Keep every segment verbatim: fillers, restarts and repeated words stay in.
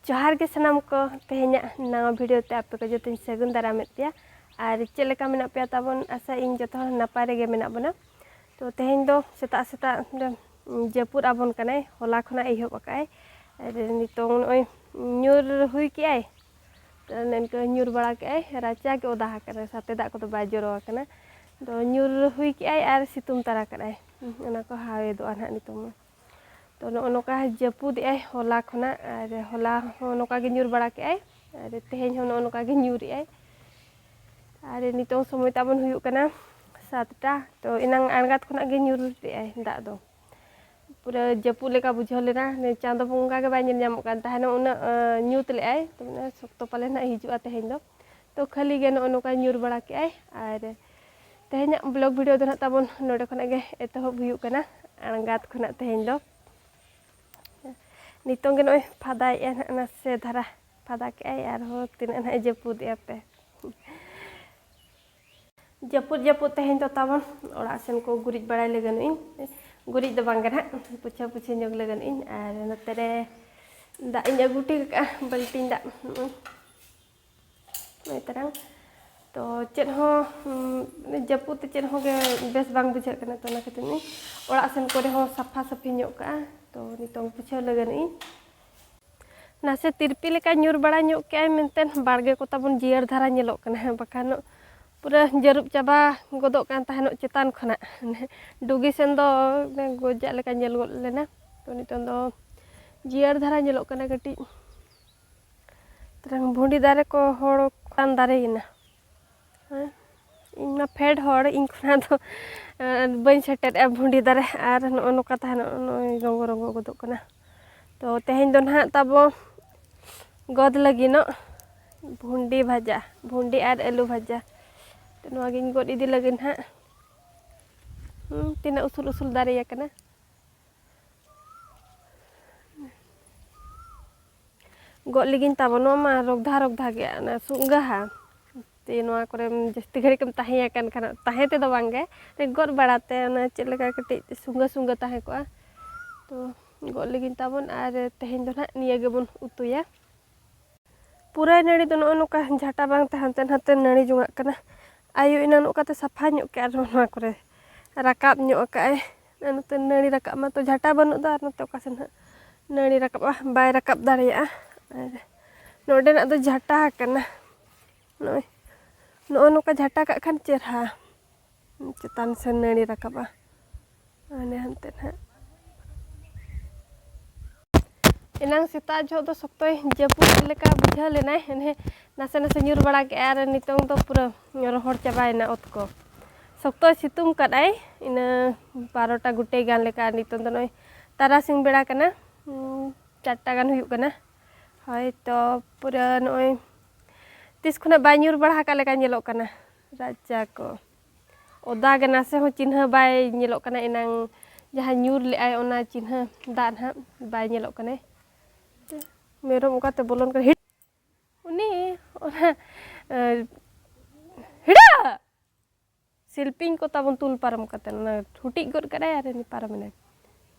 ᱡᱚᱦᱟᱨ ᱜᱮ ᱥᱟᱱᱟᱢ ᱠᱚ, ᱛᱮᱦᱮᱧᱟᱜ ᱱᱟᱣᱟ video ᱛᱮ ᱟᱯᱮ ᱠᱚ ᱡᱚᱛᱚᱧ ᱥᱟᱹᱜᱩᱱ ᱫᱟᱨᱟᱢᱮᱫ ᱯᱮᱭᱟ᱾ ᱟᱨ ᱪᱮᱫ ᱞᱮᱠᱟ ᱢᱮᱱᱟᱜ ᱯᱮᱭᱟ ᱛᱟᱵᱚᱱ? ᱟᱥᱟ ᱤᱧ ᱡᱚᱛᱚ ᱦᱚᱲ ᱱᱟᱯᱟᱭ ᱨᱮᱜᱮ ᱢᱮᱱᱟᱜ ᱵᱚᱱᱟ᱾ ᱛᱚ ᱛᱮᱦᱮᱧ ᱫᱚ ᱥᱮᱛᱟᱜ ᱥᱮᱛᱟᱜ ᱨᱮ ᱡᱟᱹᱯᱩᱫ ᱟᱵᱚᱱ ᱠᱟᱱᱟᱭ, ᱦᱚᱞᱟ ᱠᱷᱚᱱᱟᱜ ᱮᱦᱚᱵ ᱟᱠᱟᱫᱟᱭ᱾ ᱟᱨ ᱱᱤᱛᱚᱝ ᱱᱚᱜᱼᱚᱭ ᱧᱩᱨ ᱦᱩᱭ ᱠᱮᱜᱼᱟᱭ, ᱛᱚ ᱱᱤᱝᱠᱟᱹ ᱧᱩᱨ ᱵᱟᱲᱟ ᱠᱮᱜᱼᱟᱭ, ᱨᱟᱪᱟ ᱜᱮ ᱚᱫᱟ ᱟᱠᱟᱱᱟ, ᱥᱟᱛᱮ ᱫᱟᱜ ᱠᱚᱫᱚ ᱵᱟᱭ ᱡᱚᱨᱚ ᱟᱠᱟᱱᱟ᱾ ᱛᱚ ᱧᱩᱨ ᱦᱩᱭ ᱠᱮᱜᱼᱟᱭ ᱟᱨ ᱥᱤᱛᱩᱝ ᱛᱟᱨᱟ ᱠᱟᱜᱼᱟᱭ, ᱚᱱᱟ ᱠᱚ ᱦᱟᱣᱮᱫᱚᱜᱼᱟ ᱱᱟᱦᱟᱜ ᱱᱤᱛᱚᱝ ᱢᱟ᱾ ᱛᱚ ᱱᱚᱜᱼᱚ ᱱᱚᱝᱠᱟ ᱡᱟᱹᱯᱩᱫ ᱮᱜᱼᱟᱭ ᱦᱚᱞᱟ ᱠᱷᱚᱱᱟᱜ, ᱟᱨ ᱦᱚᱞᱟ ᱦᱚᱸ ᱱᱚᱝᱠᱟ ᱜᱮ ᱧᱩᱨ ᱵᱟᱲᱟ ᱠᱮᱜᱼᱟᱭ, ᱟᱨ ᱛᱮᱦᱮᱧ ᱦᱚᱸ ᱱᱚᱜᱼᱚ ᱱᱚᱝᱠᱟ ᱜᱮ ᱧᱩᱨ ᱮᱜᱼᱟᱭ᱾ ᱟᱨ ᱱᱤᱛᱚᱝ ᱥᱚᱢᱚᱭ ᱛᱟᱵᱚᱱ ᱦᱩᱭᱩᱜ ᱠᱟᱱᱟ ᱥᱟᱛᱴᱟ᱾ ᱛᱚ ᱮᱱᱟᱝ ᱟᱬᱜᱟᱛ ᱠᱷᱚᱱᱟᱜ ᱜᱮ ᱧᱩᱨ ᱮᱜᱼᱟᱭ ᱫᱟᱜ ᱫᱚ, ᱯᱩᱨᱟᱹ ᱡᱟᱹᱯᱩᱫ ᱞᱮᱠᱟ ᱵᱩᱡᱷᱟᱹᱣ ᱞᱮᱱᱟ᱾ ᱪᱟᱸᱫᱚ ᱵᱚᱸᱜᱟ ᱜᱮ ᱵᱟᱭ ᱧᱮᱞ ᱧᱟᱢᱚᱜ ᱠᱟᱱ ᱛᱟᱦᱮᱱᱟ, ᱩᱱᱟᱹᱜ ᱧᱩᱛ ᱞᱮᱜᱼᱟᱭ᱾ ᱛᱚ ᱢᱟᱱᱮ ᱥᱚᱠᱛᱚ ᱯᱟᱞᱮ ᱱᱟᱜ ᱦᱤᱡᱩᱜᱼᱟ ᱛᱮᱦᱮᱧ ᱫᱚ᱾ ᱛᱚ ᱠᱷᱟᱹᱞᱤ ᱜᱮ ᱱᱚᱜᱼᱚ ᱱᱚᱝᱠᱟ ᱧᱩᱨ ᱵᱟᱲᱟ ᱠᱮᱜᱼᱟᱭ᱾ ᱟᱨ ᱛᱮᱦᱮᱧᱟᱜ vlog video ᱫᱚ ᱱᱟᱜ ᱛᱟᱵᱚᱱ ᱱᱚᱰᱮ ᱠᱷᱚᱱᱟᱜ ᱜᱮ ᱮᱛᱚᱦᱚᱵ ᱦᱩᱭᱩᱜ ᱠᱟᱱᱟ, ᱟᱬᱜᱟᱛ ᱠᱷᱚᱱᱟᱜ ᱛᱮᱦᱮᱧ ᱫᱚ᱾ ᱱᱤᱛᱚᱝ ᱜᱮ ᱱᱚᱜᱼᱚᱭ ᱯᱷᱟᱫᱟᱭᱮᱜᱼᱟ ᱱᱟᱜ ᱱᱟᱥᱮ ᱫᱷᱟᱨᱟ, ᱯᱷᱟᱫᱟ ᱠᱮᱜᱼᱟᱭ, ᱟᱨᱦᱚᱸ ᱛᱤᱱᱟᱹᱜ ᱱᱟᱜ ᱡᱟᱹᱯᱩᱫ ᱮᱜᱼᱟ ᱯᱮ᱾ ᱡᱟᱹᱯᱩᱫ ᱡᱟᱹᱯᱩᱫ ᱛᱮᱦᱮᱧ ᱫᱚ ᱛᱟᱵᱚᱱ ᱚᱲᱟᱜ ᱥᱮᱱ ᱠᱚ ᱜᱩᱨᱤᱡ ᱵᱟᱲᱟᱭ ᱞᱟᱹᱜᱤᱫ ᱤᱧ, ᱜᱩᱨᱤᱡ ᱫᱚ ᱵᱟᱝ ᱜᱮ ᱱᱟᱜ, ᱯᱩᱪᱷᱟᱹ ᱯᱩᱪᱷᱤ ᱧᱚᱜ ᱞᱟᱹᱜᱤᱫ ᱤᱧ᱾ ᱟᱨ ᱱᱚᱛᱮ ᱨᱮ ᱫᱟᱜ ᱤᱧ ᱟᱹᱜᱩ ᱦᱚᱴᱚ ᱠᱟᱜᱼᱟ, ᱵᱟᱹᱞᱴᱤᱱ ᱫᱟᱜ᱾ ᱱᱚᱜᱼᱚᱭ ᱛᱟᱨᱟᱝ᱾ ᱛᱚ ᱪᱮᱫ ᱦᱚᱸ ᱡᱟᱹᱯᱩᱫ ᱛᱮ ᱪᱮᱫ ᱦᱚᱸ ᱜᱮ ᱵᱮᱥ ᱵᱟᱝ ᱵᱩᱡᱷᱟᱹᱜ ᱠᱟᱱᱟ᱾ ᱛᱚ ᱚᱱᱟ ᱠᱷᱟᱹᱛᱤᱨ ᱤᱧ ᱚᱲᱟᱜ ᱥᱮᱱ ᱠᱚᱨᱮ ᱦᱚᱸ ᱥᱟᱯᱷᱟ ᱥᱟᱹᱯᱷᱤ ᱧᱚᱜ ᱠᱟᱜᱼᱟ᱾ ᱛᱚ ᱱᱤᱛᱚᱝ ᱯᱩᱪᱷᱟᱹᱣ ᱞᱟᱹᱜᱤᱫ ᱤᱧ᱾ ᱱᱟᱥᱮ ᱛᱤᱨᱯᱤ ᱞᱮᱠᱟ ᱧᱩᱨ ᱵᱟᱲᱟ ᱧᱚᱜ ᱠᱮᱜᱼᱟᱭ ᱢᱮᱱᱛᱮ ᱵᱟᱲᱜᱮ ᱠᱚ ᱛᱟᱵᱚᱱ ᱡᱤᱭᱟᱹᱲ ᱫᱷᱟᱨᱟ ᱧᱮᱞᱚᱜ ᱠᱟᱱᱟ, ᱵᱟᱠᱷᱟᱱ ᱯᱩᱨᱟᱹ ᱡᱟᱹᱨᱩᱵ ᱪᱟᱵᱟ ᱜᱚᱫᱚᱜ ᱠᱟᱱ ᱛᱟᱦᱮᱱᱚᱜ ᱪᱮᱛᱟᱱ ᱠᱷᱚᱱᱟᱜ᱾ ᱰᱩᱜᱤ ᱥᱮᱱ ᱫᱚ ᱜᱚᱡᱟᱜ ᱞᱮᱠᱟ ᱧᱮᱞ ᱜᱚᱫ ᱞᱮᱱᱟ᱾ ᱛᱚ ᱱᱤᱛᱚᱝ ᱫᱚ ᱡᱤᱭᱟᱹᱲ ᱫᱷᱟᱨᱟ ᱧᱮᱞᱚᱜ ᱠᱟᱱᱟ ᱠᱟᱹᱴᱤᱡ᱾ ᱛᱟᱨᱟᱝ ᱵᱷᱩᱸᱰᱤ ᱫᱟᱨᱮ ᱠᱚ ᱦᱚᱲ ᱠᱷᱟᱱ ᱫᱟᱨᱮᱭᱮᱱᱟ᱾ ᱦᱮᱸ, ᱤᱧ ᱢᱟ ᱯᱷᱮᱰ ᱦᱚᱲ, ᱤᱧ ᱠᱷᱚᱱᱟᱜ ᱫᱚ ᱵᱟᱹᱧ ᱥᱮᱴᱮᱨᱮᱜᱼᱟ ᱵᱷᱩᱸᱰᱤ ᱫᱟᱨᱮ᱾ ᱟᱨ ᱱᱚᱜᱼᱚ ᱱᱚᱝᱠᱟ ᱛᱟᱦᱮᱱᱚᱜ, ᱱᱚᱜᱼᱚᱭ ᱨᱚᱸᱜᱚ ᱨᱚᱸᱜᱚ ᱜᱚᱫᱚᱜ ᱠᱟᱱᱟ᱾ ᱛᱚ ᱛᱮᱦᱮᱧ ᱫᱚ ᱱᱟᱦᱟᱜ ᱛᱟᱵᱚ ᱜᱚᱫ ᱞᱟᱹᱜᱤᱫᱚᱜ ᱵᱷᱩᱸᱰᱤ ᱵᱷᱟᱡᱟ, ᱵᱷᱩᱸᱰᱤ ᱟᱨ ᱟᱹᱞᱩ ᱵᱷᱟᱡᱟ᱾ ᱛᱚ ᱱᱚᱣᱟ ᱜᱤᱧ ᱜᱚᱫ ᱤᱫᱤ ᱞᱟᱹᱜᱤᱫ ᱱᱟᱦᱟᱜ᱾ ᱦᱩᱸ, ᱛᱤᱱᱟᱹᱜ ᱩᱥᱩᱞ ᱩᱥᱩᱞ ᱫᱟᱨᱮ ᱟᱠᱟᱱᱟ᱾ ᱜᱚᱫ ᱞᱟᱹᱜᱤᱫ ᱛᱟᱵᱚ, ᱱᱚᱣᱟ ᱢᱟ ᱨᱚᱜᱫᱷᱟ ᱨᱚᱜᱫᱷᱟ ᱜᱮᱭᱟ, ᱚᱱᱟ ᱥᱩᱜᱟᱹᱦᱟ᱾ ᱛᱮ ᱱᱚᱣᱟ ᱠᱚᱨᱮ ᱡᱟᱹᱥᱛᱤ ᱜᱷᱟᱹᱲᱤᱡ ᱮᱢ ᱛᱟᱦᱮᱸ ᱟᱠᱟᱱ ᱠᱷᱟᱱ, ᱛᱟᱦᱮᱸ ᱛᱮᱫᱚ ᱵᱟᱝ ᱜᱮ, ᱜᱚᱫ ᱵᱟᱲᱟ ᱛᱮ ᱚᱱᱟ ᱪᱮᱫ ᱞᱮᱠᱟ ᱠᱟᱹᱴᱤᱡ ᱥᱩᱜᱟᱹ ᱥᱩᱜᱟᱹ ᱛᱟᱦᱮᱸ ᱠᱚᱜᱼᱟ᱾ ᱛᱚ ᱜᱚᱫ ᱞᱟᱹᱜᱤᱫ ᱛᱟᱵᱚᱱ᱾ ᱟᱨ ᱛᱮᱦᱮᱧ ᱫᱚ ᱱᱟᱦᱟᱜ ᱱᱤᱭᱟᱹ ᱜᱮᱵᱚᱱ ᱩᱛᱩᱭᱟ᱾ ᱯᱩᱨᱟᱹᱭ ᱱᱟᱹᱲᱤ ᱫᱚ ᱱᱚᱜᱼᱚ ᱱᱚᱝᱠᱟ ᱡᱷᱟᱴᱟ ᱵᱟᱝ ᱛᱮ ᱦᱟᱱᱛᱮ ᱱᱟᱛᱮ ᱱᱟᱹᱲᱤ ᱡᱚᱝᱟᱜ ᱠᱟᱱᱟ᱾ ᱟᱭᱳ ᱮᱱᱟᱱᱚᱜ ᱠᱟᱛᱮ ᱥᱟᱯᱷᱟ ᱧᱚᱜ ᱠᱮᱜᱼᱟ ᱱᱚᱣᱟ ᱠᱚᱨᱮ᱾ ᱨᱟᱠᱟᱵ ᱧᱚᱜ ᱟᱠᱟᱫᱼᱟᱭ᱾ ᱟᱨ ᱱᱚᱛᱮ ᱱᱟᱹᱲᱤ ᱨᱟᱠᱟᱵ ᱢᱟᱛᱚ ᱡᱷᱟᱴᱟ ᱵᱟᱹᱱᱩᱜ ᱫᱚ, ᱟᱨ ᱱᱚᱛᱮ ᱚᱠᱟ ᱥᱮᱱ ᱦᱟᱸᱜ ᱱᱟᱹᱲᱤ ᱨᱟᱠᱟᱵᱼᱟ, ᱵᱟᱭ ᱨᱟᱠᱟᱵ ᱫᱟᱲᱮᱭᱟᱜᱼᱟ᱾ ᱟᱨ ᱱᱚᱰᱮᱱᱟᱜ ᱫᱚ ᱡᱷᱟᱴᱟ ᱟᱠᱟᱱᱟ᱾ ᱱᱚᱜᱼᱚᱭ ᱱᱚᱜᱼᱚ ᱱᱚᱝᱠᱟ ᱡᱷᱟᱴᱟ ᱠᱟᱜ ᱠᱷᱟᱱ ᱪᱮᱨᱦᱟ ᱪᱮᱛᱟᱱ ᱥᱮᱱ ᱱᱟᱹᱲᱤ ᱨᱟᱠᱟᱵᱼᱟ᱾ ᱦᱟᱱᱮ ᱦᱟᱱᱛᱮ ᱱᱟᱦᱟᱜ᱾ ᱮᱱᱟᱝ ᱥᱮᱛᱟᱜ ᱡᱚᱦᱚᱜ ᱫᱚ ᱥᱚᱠᱛᱚᱭ ᱡᱟᱹᱯᱩᱫ ᱞᱮᱠᱟ ᱵᱩᱡᱷᱟᱹᱣ ᱞᱮᱱᱟᱭ, ᱮᱱᱦᱮ ᱱᱟᱥᱮ ᱱᱟᱥᱮ ᱧᱩᱨ ᱵᱟᱲᱟ ᱠᱮᱜᱼᱟᱭ, ᱟᱨ ᱱᱤᱛᱚᱝ ᱫᱚ ᱯᱩᱨᱟᱹ ᱨᱚᱦᱚᱲ ᱪᱟᱵᱟᱭᱮᱱᱟ ᱚᱛ ᱠᱚ᱾ ᱥᱚᱠᱛᱚᱭ ᱥᱤᱛᱩᱝ ᱠᱟᱫᱟᱭ, ᱤᱱᱟᱹ ᱵᱟᱨᱚᱴᱟ ᱜᱚᱴᱮ ᱜᱟᱱ ᱞᱮᱠᱟ, ᱟᱨ ᱱᱤᱛᱚᱝ ᱫᱚ ᱱᱚᱜᱼᱚᱭ ᱛᱟᱨᱟᱥᱤᱧ ᱵᱮᱲᱟ ᱠᱟᱱᱟ, ᱩᱸ, ᱪᱟᱨᱴᱟ ᱜᱟᱱ ᱦᱩᱭᱩᱜ ᱠᱟᱱᱟ᱾ ᱦᱳᱭ ᱛᱚ, ᱯᱩᱨᱟᱹ ᱱᱚᱜᱼᱚᱭ ᱛᱤᱥ ᱠᱷᱚᱱᱟᱜ ᱵᱟᱭ ᱧᱩᱨ ᱵᱟᱲᱟ ᱟᱠᱟᱫ ᱞᱮᱠᱟ ᱧᱮᱞᱚᱜ ᱠᱟᱱᱟ ᱨᱟᱪᱟ ᱠᱚ᱾ ᱚᱫᱟ ᱜᱮ, ᱱᱟᱥᱮ ᱦᱚᱸ ᱪᱤᱱᱦᱟᱹ ᱵᱟᱭ ᱧᱮᱞᱚᱜ ᱠᱟᱱᱟ, ᱮᱱᱟᱝ ᱡᱟᱦᱟᱸ ᱧᱩᱨ ᱞᱮᱜᱼᱟᱭ ᱚᱱᱟ ᱪᱤᱱᱦᱟᱹ ᱫᱟᱜ ᱱᱟᱦᱟᱜ ᱵᱟᱭ ᱧᱮᱞᱚᱜ ᱠᱟᱱᱟᱭ᱾ ᱢᱮᱨᱚᱢ ᱚᱠᱟᱛᱮ ᱵᱚᱞᱚᱱ ᱠᱟᱱᱟ? ᱦᱤᱲ-, ᱩᱱᱤ ᱚᱱᱟ, ᱮ, ᱦᱤᱲᱟᱹ! ᱥᱤᱞᱯᱤᱧ ᱠᱚ ᱛᱟᱵᱚᱱ ᱛᱩᱞ ᱯᱟᱨᱚᱢ ᱠᱟᱛᱮ ᱚᱱᱟ ᱦᱩᱴᱤᱡ ᱜᱚᱫ ᱠᱟᱫᱟᱭ ᱟᱨ ᱩᱱᱤ ᱯᱟᱨᱚᱢᱮᱱᱟᱭ᱾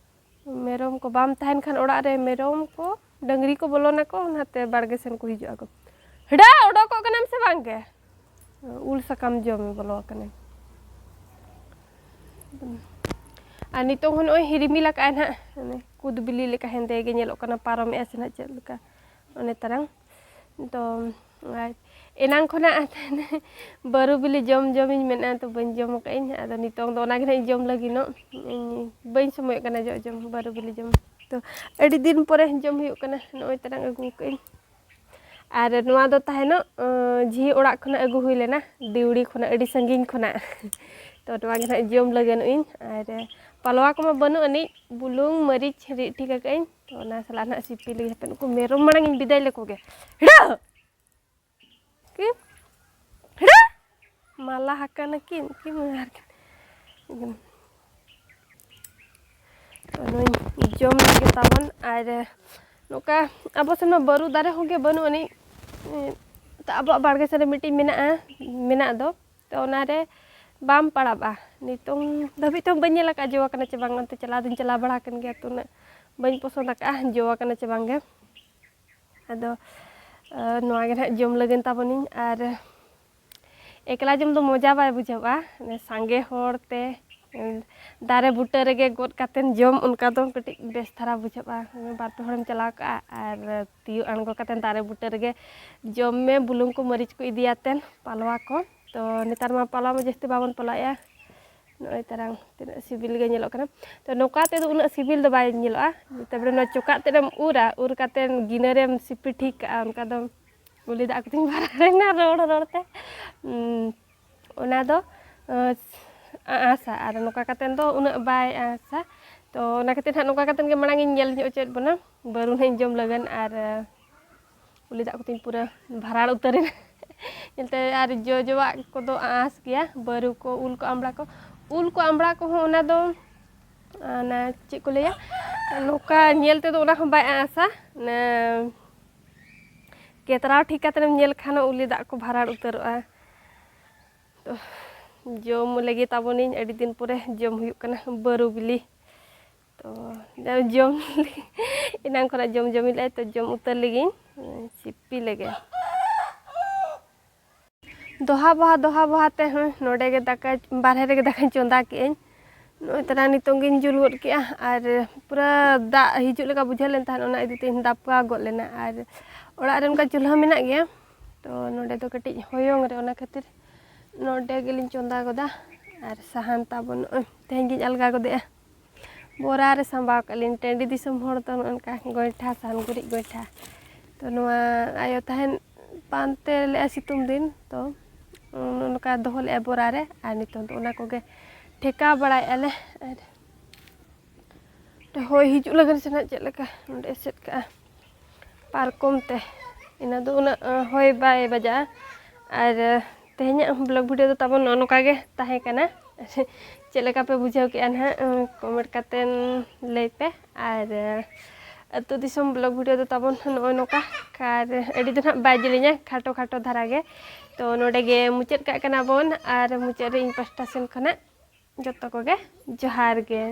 ᱢᱮᱨᱚᱢ ᱠᱚ ᱵᱟᱢ ᱛᱟᱦᱮᱱ ᱠᱷᱟᱱ ᱚᱲᱟᱜ ᱨᱮ ᱢᱮᱨᱚᱢ ᱠᱚ, ᱰᱟᱹᱝᱨᱤ ᱠᱚ ᱵᱚᱞᱚᱱᱟᱠᱚ, ᱚᱱᱟᱛᱮ ᱵᱟᱲᱜᱮ ᱥᱮᱱ ᱠᱚ ᱦᱤᱡᱩᱜ ᱟᱠᱚ᱾ ᱦᱮᱰᱟ, ᱚᱰᱚᱠᱚᱜ ᱠᱟᱱᱟᱢ ᱥᱮ ᱵᱟᱝ ᱜᱮ? ᱩᱞ ᱥᱟᱠᱟᱢ ᱡᱚᱢᱮ ᱵᱚᱞᱚ ᱟᱠᱟᱱᱟᱭ᱾ ᱟᱨ ᱱᱤᱛᱚᱝ ᱦᱚᱸ ᱱᱚᱜᱼᱚᱭ ᱨᱤᱢᱤᱞ ᱟᱠᱟᱫᱼᱟᱭ ᱱᱟᱦᱟᱜ, ᱚᱱᱮ ᱠᱩᱫ ᱵᱤᱞᱤ ᱞᱮᱠᱟ ᱦᱮᱸᱫᱮ ᱜᱮ ᱧᱮᱞᱚᱜ ᱠᱟᱱᱟ, ᱯᱟᱨᱚᱢᱮᱜᱼᱟ ᱥᱮ ᱱᱟᱦᱟᱜ ᱪᱮᱫ ᱞᱮᱠᱟ, ᱚᱱᱮ ᱛᱟᱨᱟᱝ᱾ ᱛᱚ ᱟᱨ ᱮᱱᱟᱝ ᱠᱷᱚᱱᱟᱜ ᱵᱟᱹᱨᱩ ᱵᱤᱞᱤ ᱡᱚᱢ ᱡᱚᱢᱤᱧ ᱢᱮᱱᱟ, ᱛᱚ ᱵᱟᱹᱧ ᱡᱚᱢ ᱟᱠᱟᱫᱟᱹᱧ᱾ ᱟᱫᱚ ᱱᱤᱛᱚᱝ ᱫᱚ ᱚᱱᱟ ᱜᱮ ᱱᱟᱦᱟᱜ ᱤᱧ ᱡᱚᱢ ᱞᱟᱹᱜᱤᱫᱚᱜ᱾ ᱤᱧ ᱵᱟᱹᱧ ᱥᱚᱢᱚᱭᱚᱜ ᱠᱟᱱᱟ ᱡᱚ ᱡᱚᱢ, ᱵᱟᱹᱨᱩ ᱵᱤᱞᱤ ᱡᱚᱢ᱾ ᱛᱚ ᱟᱹᱰᱤ ᱫᱤᱱ ᱯᱚᱨᱮ ᱡᱚᱢ ᱦᱩᱭᱩᱜ ᱠᱟᱱᱟ, ᱱᱚᱜᱼᱚᱭ ᱛᱟᱨᱟᱝ ᱟᱹᱜᱩ ᱟᱠᱟᱫᱟᱹᱧ᱾ ᱟᱨ ᱱᱚᱣᱟ ᱫᱚ ᱛᱟᱦᱮᱱᱚᱜ, ᱟᱸ, ᱡᱷᱤ ᱚᱲᱟᱜ ᱠᱷᱚᱱᱟᱜ ᱟᱹᱜᱩ ᱦᱩᱭ ᱞᱮᱱᱟ, ᱫᱤᱣᱲᱤ ᱠᱷᱚᱱᱟᱜ, ᱟᱹᱰᱤ ᱥᱟᱺᱜᱤᱧ ᱠᱷᱚᱱᱟᱜ᱾ ᱛᱚ ᱱᱚᱣᱟ ᱜᱮ ᱱᱟᱦᱟᱜ ᱡᱚᱢ ᱞᱟᱹᱜᱤᱫᱚᱜ ᱤᱧ᱾ ᱟᱨ ᱯᱟᱞᱣᱟ ᱠᱚᱢᱟ ᱵᱟᱹᱱᱩᱜ ᱟᱹᱱᱤᱡ, ᱵᱩᱞᱩᱝ ᱢᱟᱹᱨᱤᱪ ᱨᱤᱫ ᱴᱷᱤᱠ ᱟᱠᱟᱫ ᱟᱹᱧ, ᱛᱚ ᱚᱱᱟ ᱥᱟᱞᱟᱜ ᱱᱟᱦᱟᱜ ᱥᱤᱯᱤ ᱞᱟᱹᱜᱤᱫ᱾ ᱦᱟᱯᱮ ᱱᱩᱠᱩ ᱢᱮᱨᱚᱢ ᱢᱟᱲᱟᱝ ᱤᱧ ᱵᱤᱫᱟᱹᱭ ᱞᱮᱠᱚ ᱜᱮ᱾ ᱦᱤᱲᱟᱹ! ᱠᱤ? ᱦᱤᱲᱟᱹ! ᱢᱟᱞᱟ ᱟᱠᱟᱱᱟ ᱠᱤᱱ, ᱠᱤ ᱢᱟᱨ ᱠᱤᱱ᱾ ᱛᱚ ᱱᱚᱣᱟᱧ ᱡᱚᱢ ᱞᱟᱹᱜᱤᱫ ᱛᱟᱵᱚᱱ᱾ ᱟᱨ ᱱᱚᱝᱠᱟ ᱟᱵᱚ ᱥᱮᱱ ᱢᱟ ᱵᱟᱹᱨᱩ ᱫᱟᱨᱮ ᱦᱚᱸ ᱜᱮ ᱵᱟᱹᱱᱩᱜ ᱟᱹᱱᱤᱡ᱾ ᱛᱚ ᱟᱵᱚᱣᱟᱜ ᱵᱟᱲᱜᱮ ᱥᱮᱱ ᱨᱮ ᱢᱤᱫᱴᱤᱡ ᱢᱮᱱᱟᱜᱼᱟ, ᱢᱮᱱᱟᱜ ᱫᱚ, ᱛᱚ ᱚᱱᱟᱨᱮ ᱵᱟᱢ ᱯᱟᱲᱟᱜᱼᱟ᱾ ᱱᱤᱛᱚᱝ ᱫᱷᱟᱹᱵᱤᱡ ᱛᱮᱦᱚᱸ ᱵᱟᱹᱧ ᱧᱮᱞ ᱟᱠᱟᱫ ᱡᱚ ᱟᱠᱟᱱᱟ ᱪᱮ ᱵᱟᱝ, ᱚᱱᱛᱮ ᱪᱟᱞᱟᱣ ᱫᱚᱧ ᱪᱟᱞᱟᱣ ᱵᱟᱲᱟ ᱟᱠᱟᱱ ᱜᱮᱭᱟ, ᱛᱚ ᱩᱱᱟᱹᱜ ᱵᱟᱹᱧ ᱯᱚᱥᱚᱸᱫ ᱟᱠᱟᱫᱼᱟ ᱡᱚ ᱟᱠᱟᱱᱟ ᱪᱮ ᱵᱟᱝᱜᱮ᱾ ᱟᱫᱚ ᱱᱚᱣᱟ ᱜᱮ ᱱᱟᱦᱟᱜ ᱡᱚᱢ ᱞᱟᱹᱜᱤᱫ ᱛᱟᱵᱚᱱᱤᱧ᱾ ᱟᱨ ᱮᱠᱞᱟ ᱡᱚᱢ ᱫᱚ ᱢᱚᱡᱟ ᱵᱟᱭ ᱵᱩᱡᱷᱟᱹᱜᱼᱟ, ᱥᱟᱸᱜᱮ ᱦᱚᱲ ᱛᱮ ᱫᱟᱨᱮ ᱵᱩᱴᱟᱹ ᱨᱮᱜᱮ ᱜᱚᱫ ᱠᱟᱛᱮᱫ ᱡᱚᱢ, ᱚᱱᱠᱟ ᱫᱚ ᱠᱟᱹᱴᱤᱡ ᱵᱮᱥ ᱫᱷᱟᱨᱟ ᱵᱩᱡᱷᱟᱹᱜᱼᱟ᱾ ᱵᱟᱨ ᱯᱮ ᱦᱚᱲᱮᱢ ᱪᱟᱞᱟᱣ ᱠᱚᱜᱼᱟ ᱟᱨ ᱛᱤᱭᱳᱜ ᱟᱬᱜᱚ ᱠᱟᱛᱮᱫ ᱫᱟᱨᱮ ᱵᱩᱴᱟᱹ ᱨᱮᱜᱮ ᱡᱚᱢ ᱢᱮ, ᱵᱩᱞᱩᱝ ᱠᱚ ᱢᱟᱹᱨᱤᱪ ᱠᱚ ᱤᱫᱤᱭᱟᱛᱮᱫ ᱯᱟᱞᱣᱟ ᱠᱚ᱾ ᱛᱚ ᱱᱮᱛᱟᱨ ᱢᱟ ᱯᱟᱞᱣᱟ ᱢᱟ ᱡᱟᱹᱥᱛᱤ ᱵᱟᱵᱚᱱ ᱯᱟᱞᱣᱟᱭᱮᱫᱼᱟ᱾ ᱱᱚᱜᱼᱚᱭ ᱛᱟᱨᱟᱝ ᱛᱤᱱᱟᱹᱜ ᱥᱤᱵᱤᱞ ᱜᱮ ᱧᱮᱞᱚᱜ ᱠᱟᱱᱟ᱾ ᱛᱚ ᱱᱚᱝᱠᱟ ᱛᱮᱫᱚ ᱩᱱᱟᱹᱜ ᱥᱤᱵᱤᱞ ᱫᱚ ᱵᱟᱭ ᱧᱮᱞᱚᱜᱼᱟ᱾ ᱛᱟᱨᱯᱚᱨᱮ ᱱᱚᱣᱟ ᱪᱚᱠᱟᱜ ᱛᱮᱫ ᱮᱢ ᱩᱨᱟ, ᱩᱨ ᱠᱟᱛᱮᱫ ᱜᱤᱱᱟᱹ ᱨᱮᱢ ᱥᱤᱯᱤ ᱴᱷᱤᱠ ᱠᱟᱜᱼᱟ, ᱚᱱᱠᱟ ᱫᱚ ᱩᱞᱤ ᱫᱟᱜ ᱠᱚᱛᱤᱧ ᱵᱷᱟᱨᱟᱣᱮᱱᱟ ᱨᱚᱲ ᱨᱚᱲ ᱛᱮ᱾ ᱚᱱᱟ ᱫᱚ ᱟᱸᱥᱟ, ᱟᱨ ᱱᱚᱝᱠᱟ ᱠᱟᱛᱮᱫ ᱫᱚ ᱩᱱᱟᱹᱜ ᱵᱟᱭ ᱟᱸᱥᱟ᱾ ᱛᱚ ᱚᱱᱟ ᱠᱷᱟᱹᱛᱤᱨ ᱦᱟᱸᱜ ᱱᱚᱝᱠᱟ ᱠᱟᱛᱮᱫ ᱜᱮ ᱢᱟᱲᱟᱝ ᱤᱧ ᱧᱮᱞ ᱧᱚᱜ ᱦᱚᱪᱚᱭᱮᱫ ᱵᱚᱱᱟ, ᱵᱟᱹᱨᱩ ᱱᱟᱦᱟᱜ ᱤᱧ ᱡᱚᱢ ᱞᱟᱹᱜᱤᱫ᱾ ᱟᱨ ᱩᱞᱤ ᱫᱟᱜ ᱠᱚᱛᱤᱧ ᱯᱩᱨᱟᱹ ᱵᱷᱟᱨᱟᱲ ᱩᱛᱟᱹᱨᱮᱱᱟ᱾ ᱧᱮᱞᱛᱮ ᱟᱨ ᱡᱚ ᱡᱚᱣᱟᱜ ᱠᱚᱫᱚ ᱟᱸᱥ ᱜᱮᱭᱟ, ᱵᱟᱹᱨᱩ ᱠᱚ, ᱩᱞ ᱠᱚ, ᱟᱢᱲᱟ ᱠᱚ᱾ ᱩᱞ ᱠᱚ, ᱟᱢᱲᱟ ᱠᱚᱦᱚᱸ ᱚᱱᱟ ᱫᱚ ᱚᱱᱟ ᱪᱮᱫ ᱠᱚ ᱞᱟᱹᱭᱟ, ᱱᱚᱝᱠᱟ ᱧᱮᱞ ᱛᱮᱫᱚ ᱚᱱᱟ ᱦᱚᱸ ᱵᱟᱭ ᱟᱸᱥᱟ᱾ ᱚᱱᱟ ᱠᱮᱛᱨᱟᱣ ᱴᱷᱤᱠ ᱠᱟᱛᱮᱢ ᱧᱮᱞ ᱠᱷᱟᱱ ᱩᱞᱤ ᱫᱟᱜ ᱠᱚ ᱵᱷᱟᱨᱟᱲ ᱩᱛᱟᱹᱨᱚᱜᱼᱟ᱾ ᱛᱚ ᱡᱚᱢ ᱞᱟᱹᱜᱤᱫ ᱛᱟᱵᱚᱱᱤᱧ, ᱟᱹᱰᱤ ᱫᱤᱱ ᱯᱚᱨᱮ ᱡᱚᱢ ᱦᱩᱭᱩᱜ ᱠᱟᱱᱟ ᱵᱟᱹᱨᱩ ᱵᱤᱞᱤ᱾ ᱛᱚ ᱡᱚᱢ ᱮᱱᱟᱝ ᱠᱷᱚᱱᱟᱜ ᱡᱚᱢ ᱡᱚᱢ ᱞᱮᱫᱼᱟᱭ, ᱛᱚ ᱡᱚᱢ ᱩᱛᱟᱹᱨ ᱞᱮᱜᱤᱧ, ᱥᱤᱯᱤ ᱞᱮᱜᱮ᱾ ᱫᱚᱦᱟ ᱵᱚᱦᱟ ᱫᱚᱦᱟ ᱵᱚᱦᱟ ᱛᱮ ᱦᱚᱸ ᱱᱚᱰᱮ ᱜᱮ ᱫᱟᱠᱟ, ᱵᱟᱨᱦᱮ ᱨᱮᱜᱮ ᱫᱟᱠᱟᱧ ᱪᱚᱸᱫᱟ ᱠᱮᱜᱼᱟᱹᱧ᱾ ᱱᱚᱜᱼᱚᱭ ᱛᱟᱨᱟ ᱱᱤᱛᱚᱝ ᱜᱤᱧ ᱡᱩᱞ ᱜᱚᱫ ᱠᱮᱜᱼᱟ, ᱟᱨ ᱯᱩᱨᱟᱹ ᱫᱟᱜ ᱦᱤᱡᱩᱜ ᱞᱮᱠᱟ ᱵᱩᱡᱷᱟᱹᱣ ᱞᱮᱱ ᱛᱟᱦᱮᱸᱫ, ᱚᱱᱟ ᱤᱫᱤ ᱛᱮᱧ ᱫᱟᱯᱠᱟ ᱜᱚᱫ ᱞᱮᱱᱟ᱾ ᱟᱨ ᱚᱲᱟᱜ ᱨᱮ ᱚᱱᱠᱟ ᱪᱩᱞᱦᱟᱹ ᱢᱮᱱᱟᱜ ᱜᱮᱭᱟ, ᱛᱚ ᱱᱚᱰᱮ ᱫᱚ ᱠᱟᱹᱴᱤᱡ ᱦᱚᱭᱚᱝ ᱨᱮ, ᱚᱱᱟ ᱠᱷᱟᱹᱛᱤᱨ ᱱᱚᱰᱮ ᱜᱮᱞᱤᱧ ᱪᱚᱸᱫᱟ ᱜᱚᱫᱟ᱾ ᱟᱨ ᱥᱟᱦᱟᱱ ᱛᱟᱵᱚᱱ ᱱᱚᱜᱼᱚᱭ ᱛᱮᱦᱮᱧ ᱜᱤᱧ ᱟᱞᱜᱟ ᱜᱚᱫᱮᱜᱼᱟ᱾ ᱵᱚᱨᱟ ᱨᱮ ᱥᱟᱸᱵᱟᱣ ᱠᱟᱜ ᱞᱤᱧ᱾ ᱴᱟᱺᱰᱤ ᱫᱤᱥᱚᱢ ᱦᱚᱲ ᱫᱚ ᱱᱚᱜᱼᱚ ᱱᱚᱝᱠᱟ ᱜᱚᱭᱴᱷᱟ, ᱥᱟᱦᱟᱱ ᱜᱩᱨᱤᱡ ᱜᱚᱭᱴᱷᱟ᱾ ᱛᱚ ᱱᱚᱣᱟ ᱟᱭᱳ ᱛᱟᱦᱮᱱ ᱯᱟᱱᱛᱮ ᱞᱮᱜᱼᱟ ᱥᱤᱛᱩᱝ ᱫᱤᱱ, ᱛᱚ ᱱᱚᱜᱼᱚ ᱱᱚᱝᱠᱟ ᱫᱚᱦᱚ ᱞᱮᱜᱼᱟ ᱵᱚᱨᱟ ᱨᱮ᱾ ᱟᱨ ᱱᱤᱛᱚᱝ ᱫᱚ ᱚᱱᱟ ᱠᱚᱜᱮ ᱴᱷᱮᱠᱟᱣ ᱵᱟᱲᱟᱭᱮᱫᱼᱟ ᱞᱮ᱾ ᱟᱨ ᱦᱚᱭ ᱦᱤᱡᱩᱜ ᱞᱟᱹᱜᱤᱫ ᱥᱮ ᱱᱟᱜ ᱪᱮᱫ ᱞᱮᱠᱟ ᱱᱚᱰᱮ ᱮᱥᱮᱫ ᱠᱟᱜᱼᱟ ᱯᱟᱨᱠᱚᱢ ᱛᱮ, ᱤᱱᱟᱹ ᱫᱚ ᱩᱱᱟᱹᱜ ᱵᱟᱭ ᱵᱟᱡᱟᱜᱼᱟ᱾ ᱟᱨ ᱛᱮᱦᱮᱧᱟᱜ vlog video ᱫᱚ ᱛᱟᱵᱚᱱ ᱱᱚᱜᱼᱚ ᱱᱚᱝᱠᱟ ᱜᱮ ᱛᱟᱦᱮᱸ ᱠᱟᱱᱟ᱾ ᱪᱮᱫ ᱞᱮᱠᱟ ᱯᱮ ᱵᱩᱡᱷᱟᱹᱣ ᱠᱮᱜᱼᱟ ᱱᱟᱦᱟᱜ, comment ᱠᱟᱛᱮᱱ ᱞᱟᱹᱭ ᱯᱮ᱾ ᱟᱨ ᱟᱹᱛᱩ ᱫᱤᱥᱚᱢ vlog video ᱫᱚ ᱛᱟᱵᱚᱱ ᱱᱚᱜᱼᱚᱭ ᱱᱚᱝᱠᱟ, ᱟᱨ ᱟᱹᱰᱤ ᱫᱚ ᱱᱟᱦᱟᱜ ᱵᱟᱭ ᱡᱮᱞᱮᱧᱟ, ᱠᱷᱟᱴᱚ ᱠᱷᱟᱴᱚ ᱫᱷᱟᱨᱟ ᱜᱮ᱾ ᱛᱚ ᱱᱚᱰᱮ ᱜᱮ ᱢᱩᱪᱟᱹᱫ ᱠᱟᱜ ᱠᱟᱱᱟ ᱵᱚᱱ, ᱟᱨ ᱢᱩᱪᱟᱹᱫ ᱨᱮ ᱤᱧ ᱯᱟᱦᱴᱟ ᱥᱮᱱ ᱠᱷᱚᱱᱟᱜ ᱡᱚᱛᱚ ᱠᱚᱜᱮ ᱡᱚᱦᱟᱨ ᱜᱮ᱾